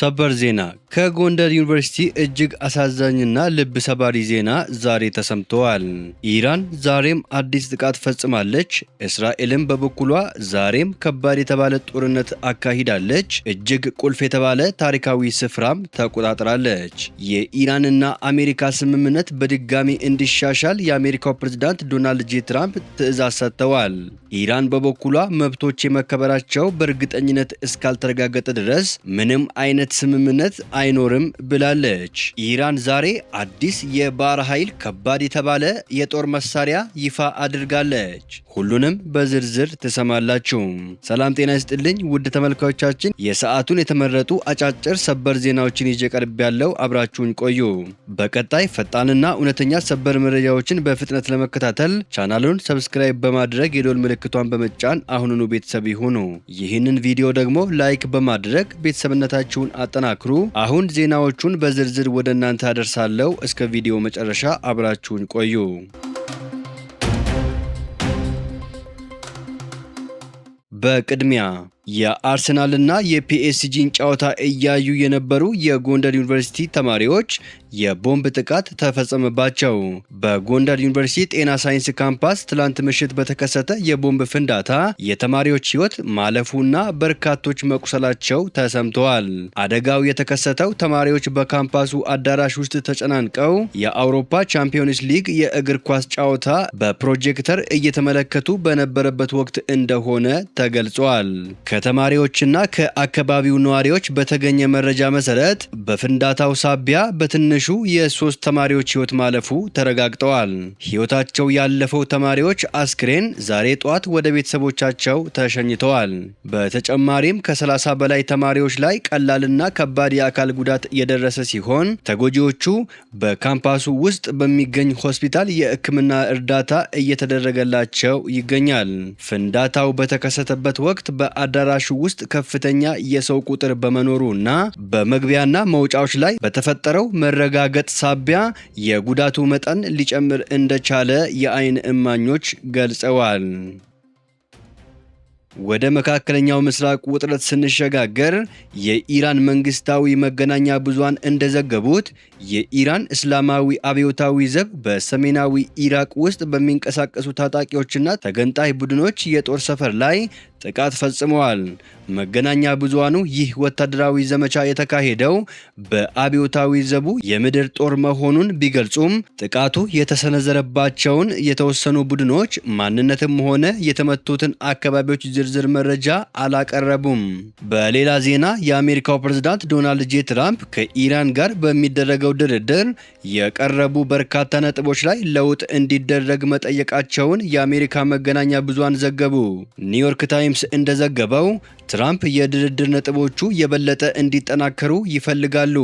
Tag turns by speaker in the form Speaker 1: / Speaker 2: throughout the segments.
Speaker 1: ሰበር ዜና ከጎንደር ዩኒቨርሲቲ እጅግ አሳዛኝና ልብ ሰባሪ ዜና ዛሬ ተሰምተዋል። ኢራን ዛሬም አዲስ ጥቃት ፈጽማለች። እስራኤልም በበኩሏ ዛሬም ከባድ የተባለ ጦርነት አካሂዳለች። እጅግ ቁልፍ የተባለ ታሪካዊ ስፍራም ተቆጣጥራለች። የኢራንና አሜሪካ ስምምነት በድጋሚ እንዲሻሻል የአሜሪካው ፕሬዝዳንት ዶናልድ ጄ ትራምፕ ትዕዛዝ ሰጥተዋል። ኢራን በበኩሏ መብቶች የመከበራቸው በእርግጠኝነት እስካልተረጋገጠ ድረስ ምንም አይነት ስምምነት አይኖርም ብላለች። ኢራን ዛሬ አዲስ የባህር ኃይል ከባድ የተባለ የጦር መሳሪያ ይፋ አድርጋለች። ሁሉንም በዝርዝር ትሰማላችሁ። ሰላም ጤና ይስጥልኝ ውድ ተመልካቾቻችን፣ የሰዓቱን የተመረጡ አጫጭር ሰበር ዜናዎችን ይዤ ቀርቤያለሁ። አብራችሁን ቆዩ። በቀጣይ ፈጣንና እውነተኛ ሰበር መረጃዎችን በፍጥነት ለመከታተል ቻናሉን subscribe በማድረግ የደወል ምልክቷን በመጫን አሁኑኑ ቤተሰብ ይሁኑ። ይህንን ቪዲዮ ደግሞ like በማድረግ ቤተሰብነታችሁን አጠናክሩ። አሁን ዜናዎቹን በዝርዝር ወደ እናንተ አደርሳለሁ። እስከ ቪዲዮ መጨረሻ አብራችሁን ቆዩ። በቅድሚያ የአርሰናልና የፒኤስጂን ጨዋታ እያዩ የነበሩ የጎንደር ዩኒቨርሲቲ ተማሪዎች የቦምብ ጥቃት ተፈጸመባቸው። በጎንደር ዩኒቨርሲቲ ጤና ሳይንስ ካምፓስ ትላንት ምሽት በተከሰተ የቦምብ ፍንዳታ የተማሪዎች ሕይወት ማለፉና በርካቶች መቁሰላቸው ተሰምተዋል። አደጋው የተከሰተው ተማሪዎች በካምፓሱ አዳራሽ ውስጥ ተጨናንቀው የአውሮፓ ቻምፒዮንስ ሊግ የእግር ኳስ ጨዋታ በፕሮጀክተር እየተመለከቱ በነበረበት ወቅት እንደሆነ ተገልጿል። ከተማሪዎችና ከአካባቢው ነዋሪዎች በተገኘ መረጃ መሰረት በፍንዳታው ሳቢያ በትንሹ የሶስት ተማሪዎች ሕይወት ማለፉ ተረጋግጠዋል። ሕይወታቸው ያለፈው ተማሪዎች አስክሬን ዛሬ ጧት ወደ ቤተሰቦቻቸው ተሸኝተዋል። በተጨማሪም ከ30 በላይ ተማሪዎች ላይ ቀላልና ከባድ የአካል ጉዳት የደረሰ ሲሆን ተጎጂዎቹ በካምፓሱ ውስጥ በሚገኝ ሆስፒታል የሕክምና እርዳታ እየተደረገላቸው ይገኛል። ፍንዳታው በተከሰተበት ወቅት በአዳራሹ ውስጥ ከፍተኛ የሰው ቁጥር በመኖሩ እና በመግቢያና መውጫዎች ላይ በተፈጠረው መረጋገጥ ሳቢያ የጉዳቱ መጠን ሊጨምር እንደቻለ የአይን እማኞች ገልጸዋል። ወደ መካከለኛው ምስራቅ ውጥረት ስንሸጋገር የኢራን መንግስታዊ መገናኛ ብዙሃን እንደዘገቡት የኢራን እስላማዊ አብዮታዊ ዘብ በሰሜናዊ ኢራቅ ውስጥ በሚንቀሳቀሱ ታጣቂዎችና ተገንጣይ ቡድኖች የጦር ሰፈር ላይ ጥቃት ፈጽመዋል። መገናኛ ብዙሃኑ ይህ ወታደራዊ ዘመቻ የተካሄደው በአብዮታዊ ዘቡ የምድር ጦር መሆኑን ቢገልጹም ጥቃቱ የተሰነዘረባቸውን የተወሰኑ ቡድኖች ማንነትም ሆነ የተመቱትን አካባቢዎች ዝርዝር መረጃ አላቀረቡም። በሌላ ዜና የአሜሪካው ፕሬዝዳንት ዶናልድ ጄ ትራምፕ ከኢራን ጋር በሚደረገው ድርድር የቀረቡ በርካታ ነጥቦች ላይ ለውጥ እንዲደረግ መጠየቃቸውን የአሜሪካ መገናኛ ብዙሃን ዘገቡ። ኒውዮርክ ታይምስ እንደዘገበው ትራምፕ የድርድር ነጥቦቹ የበለጠ እንዲጠናከሩ ይፈልጋሉ።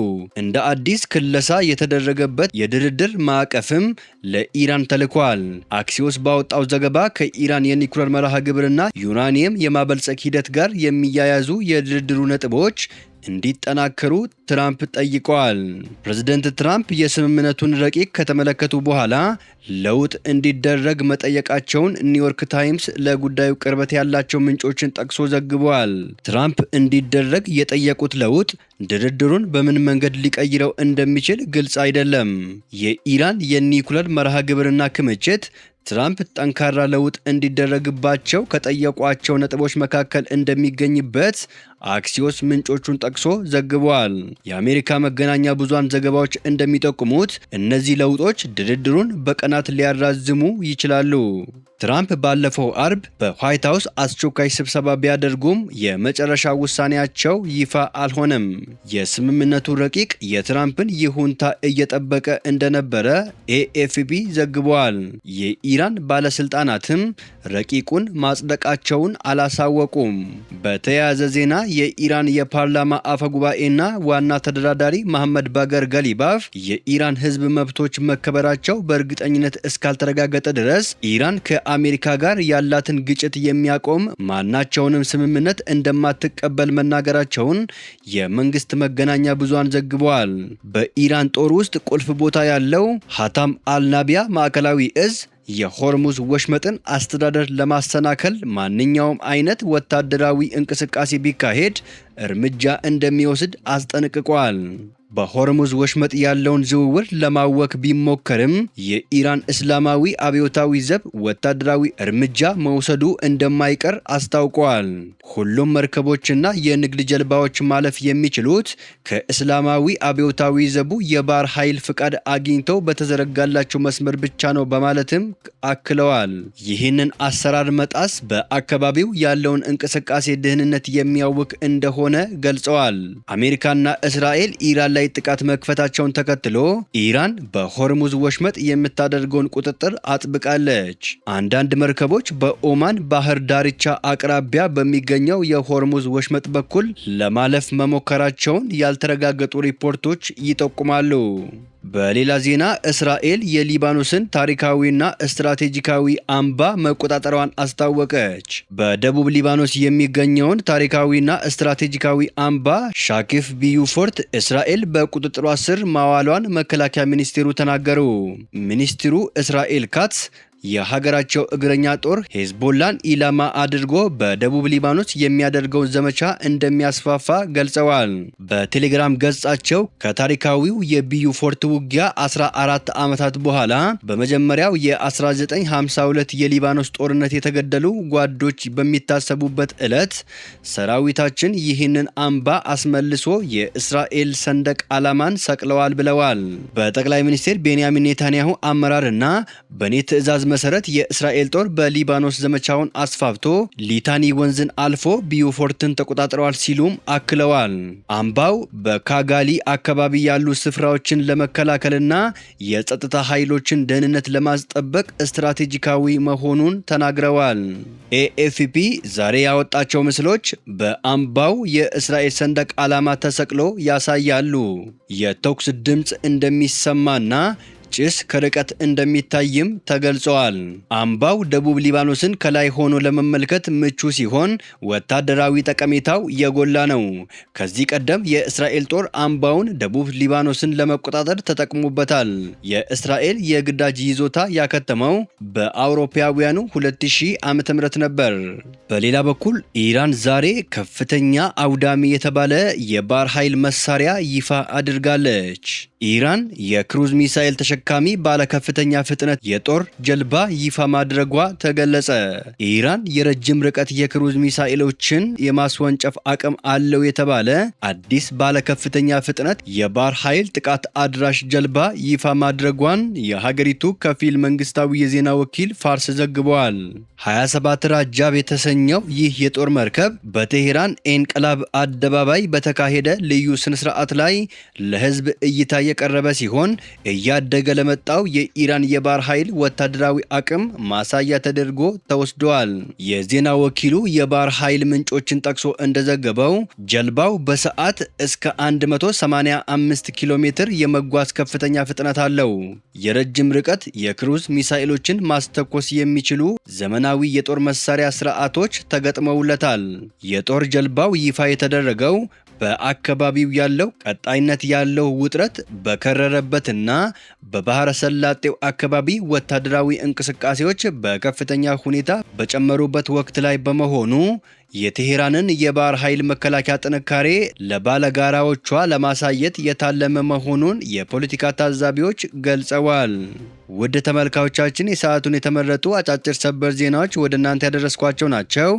Speaker 1: እንደ አዲስ ክለሳ የተደረገበት የድርድር ማዕቀፍም ለኢራን ተልኳል። አክሲዮስ ባወጣው ዘገባ ከኢራን የኒኩለር መርሃ ግብርና ዩራኒየም የማበልጸግ ሂደት ጋር የሚያያዙ የድርድሩ ነጥቦች እንዲጠናከሩ ትራምፕ ጠይቀዋል። ፕሬዝደንት ትራምፕ የስምምነቱን ረቂቅ ከተመለከቱ በኋላ ለውጥ እንዲደረግ መጠየቃቸውን ኒውዮርክ ታይምስ ለጉዳዩ ቅርበት ያላቸው ምንጮችን ጠቅሶ ዘግቧል። ትራምፕ እንዲደረግ የጠየቁት ለውጥ ድርድሩን በምን መንገድ ሊቀይረው እንደሚችል ግልጽ አይደለም። የኢራን የኒኩለር መርሃ ግብርና ክምችት ትራምፕ ጠንካራ ለውጥ እንዲደረግባቸው ከጠየቋቸው ነጥቦች መካከል እንደሚገኝበት አክሲዮስ ምንጮቹን ጠቅሶ ዘግቧል። የአሜሪካ መገናኛ ብዙሃን ዘገባዎች እንደሚጠቁሙት እነዚህ ለውጦች ድርድሩን በቀናት ሊያራዝሙ ይችላሉ። ትራምፕ ባለፈው አርብ በዋይት ሀውስ አስቸኳይ ስብሰባ ቢያደርጉም የመጨረሻ ውሳኔያቸው ይፋ አልሆነም። የስምምነቱ ረቂቅ የትራምፕን ይሁንታ እየጠበቀ እንደነበረ ኤኤፍፒ ዘግቧል። የኢራን ባለስልጣናትም ረቂቁን ማጽደቃቸውን አላሳወቁም። በተያያዘ ዜና የኢራን የፓርላማ አፈ ጉባኤና ዋና ተደራዳሪ መሐመድ ባገር ገሊባፍ የኢራን ሕዝብ መብቶች መከበራቸው በእርግጠኝነት እስካልተረጋገጠ ድረስ ኢራን ከአሜሪካ ጋር ያላትን ግጭት የሚያቆም ማናቸውንም ስምምነት እንደማትቀበል መናገራቸውን የመንግስት መገናኛ ብዙሃን ዘግበዋል። በኢራን ጦር ውስጥ ቁልፍ ቦታ ያለው ሀታም አልናቢያ ማዕከላዊ እዝ የሆርሙዝ ወሽመጥን አስተዳደር ለማሰናከል ማንኛውም አይነት ወታደራዊ እንቅስቃሴ ቢካሄድ እርምጃ እንደሚወስድ አስጠንቅቋል። በሆርሙዝ ወሽመጥ ያለውን ዝውውር ለማወክ ቢሞከርም የኢራን እስላማዊ አብዮታዊ ዘብ ወታደራዊ እርምጃ መውሰዱ እንደማይቀር አስታውቋል። ሁሉም መርከቦችና የንግድ ጀልባዎች ማለፍ የሚችሉት ከእስላማዊ አብዮታዊ ዘቡ የባህር ኃይል ፍቃድ አግኝተው በተዘረጋላቸው መስመር ብቻ ነው በማለትም አክለዋል። ይህንን አሰራር መጣስ በአካባቢው ያለውን እንቅስቃሴ ደህንነት የሚያውክ እንደሆነ ገልጸዋል። አሜሪካና እስራኤል ኢራን ላይ ጥቃት መክፈታቸውን ተከትሎ ኢራን በሆርሙዝ ወሽመጥ የምታደርገውን ቁጥጥር አጥብቃለች። አንዳንድ መርከቦች በኦማን ባህር ዳርቻ አቅራቢያ በሚገኘው የሆርሙዝ ወሽመጥ በኩል ለማለፍ መሞከራቸውን ያልተረጋገጡ ሪፖርቶች ይጠቁማሉ። በሌላ ዜና እስራኤል የሊባኖስን ታሪካዊና ስትራቴጂካዊ አምባ መቆጣጠሯን አስታወቀች። በደቡብ ሊባኖስ የሚገኘውን ታሪካዊና ስትራቴጂካዊ አምባ ሻኪፍ ቢዩፎርት እስራኤል በቁጥጥሯ ስር ማዋሏን መከላከያ ሚኒስቴሩ ተናገሩ። ሚኒስትሩ እስራኤል ካትስ የሀገራቸው እግረኛ ጦር ሄዝቦላን ኢላማ አድርጎ በደቡብ ሊባኖስ የሚያደርገውን ዘመቻ እንደሚያስፋፋ ገልጸዋል። በቴሌግራም ገጻቸው ከታሪካዊው የቢዩፎርት ውጊያ 14 ዓመታት በኋላ በመጀመሪያው የ1952 የሊባኖስ ጦርነት የተገደሉ ጓዶች በሚታሰቡበት ዕለት ሰራዊታችን ይህንን አምባ አስመልሶ የእስራኤል ሰንደቅ ዓላማን ሰቅለዋል ብለዋል። በጠቅላይ ሚኒስትር ቤንያሚን ኔታንያሁ አመራርና በእኔ ትዕዛዝ መሰረት የእስራኤል ጦር በሊባኖስ ዘመቻውን አስፋፍቶ ሊታኒ ወንዝን አልፎ ቢዩፎርትን ተቆጣጥረዋል ሲሉም አክለዋል። አምባው በካጋሊ አካባቢ ያሉ ስፍራዎችን ለመከላከልና የጸጥታ ኃይሎችን ደህንነት ለማስጠበቅ ስትራቴጂካዊ መሆኑን ተናግረዋል። ኤኤፍፒ ዛሬ ያወጣቸው ምስሎች በአምባው የእስራኤል ሰንደቅ ዓላማ ተሰቅሎ ያሳያሉ። የተኩስ ድምፅ እንደሚሰማና ጭስ ከርቀት እንደሚታይም ተገልጸዋል። አምባው ደቡብ ሊባኖስን ከላይ ሆኖ ለመመልከት ምቹ ሲሆን ወታደራዊ ጠቀሜታው የጎላ ነው። ከዚህ ቀደም የእስራኤል ጦር አምባውን ደቡብ ሊባኖስን ለመቆጣጠር ተጠቅሞበታል። የእስራኤል የግዳጅ ይዞታ ያከተመው በአውሮፓውያኑ 2000 ዓ.ም ነበር። በሌላ በኩል ኢራን ዛሬ ከፍተኛ አውዳሚ የተባለ የባህር ኃይል መሳሪያ ይፋ አድርጋለች። ኢራን የክሩዝ ሚሳኤል ተሸካሚ ባለከፍተኛ ፍጥነት የጦር ጀልባ ይፋ ማድረጓ ተገለጸ። ኢራን የረጅም ርቀት የክሩዝ ሚሳኤሎችን የማስወንጨፍ አቅም አለው የተባለ አዲስ ባለከፍተኛ ፍጥነት የባህር ኃይል ጥቃት አድራሽ ጀልባ ይፋ ማድረጓን የሀገሪቱ ከፊል መንግስታዊ የዜና ወኪል ፋርስ ዘግበዋል። 27 ራጃብ የተሰኘው ይህ የጦር መርከብ በቴሄራን ኤንቀላብ አደባባይ በተካሄደ ልዩ ስነስርዓት ላይ ለህዝብ እይታ የቀረበ ሲሆን እያደገ ለመጣው የኢራን የባህር ኃይል ወታደራዊ አቅም ማሳያ ተደርጎ ተወስዷል። የዜና ወኪሉ የባህር ኃይል ምንጮችን ጠቅሶ እንደዘገበው ጀልባው በሰዓት እስከ 185 ኪሎ ሜትር የመጓዝ ከፍተኛ ፍጥነት አለው። የረጅም ርቀት የክሩዝ ሚሳኤሎችን ማስተኮስ የሚችሉ ዘመናዊ የጦር መሳሪያ ስርዓቶች ተገጥመውለታል። የጦር ጀልባው ይፋ የተደረገው በአካባቢው ያለው ቀጣይነት ያለው ውጥረት በከረረበትና በባህረ ሰላጤው አካባቢ ወታደራዊ እንቅስቃሴዎች በከፍተኛ ሁኔታ በጨመሩበት ወቅት ላይ በመሆኑ የቴሄራንን የባህር ኃይል መከላከያ ጥንካሬ ለባለጋራዎቿ ለማሳየት የታለመ መሆኑን የፖለቲካ ታዛቢዎች ገልጸዋል። ውድ ተመልካዮቻችን የሰዓቱን የተመረጡ አጫጭር ሰበር ዜናዎች ወደ እናንተ ያደረስኳቸው ናቸው።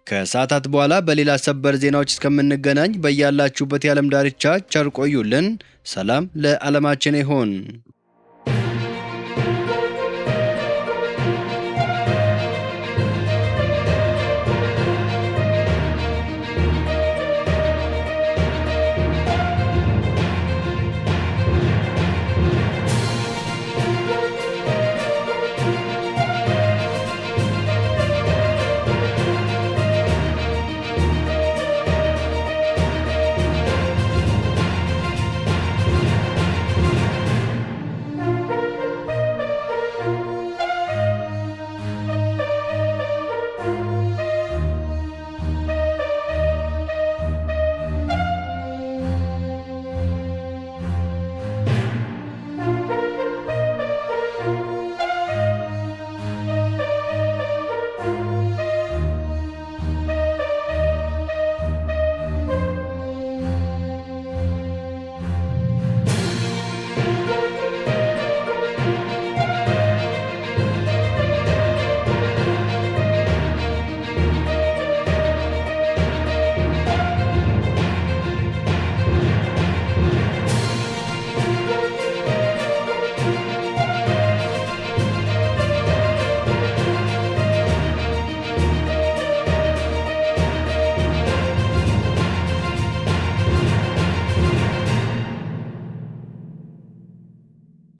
Speaker 1: ከሰዓታት በኋላ በሌላ ሰበር ዜናዎች እስከምንገናኝ በያላችሁበት የዓለም ዳርቻ ቸር ቆዩልን። ሰላም ለዓለማችን ይሁን።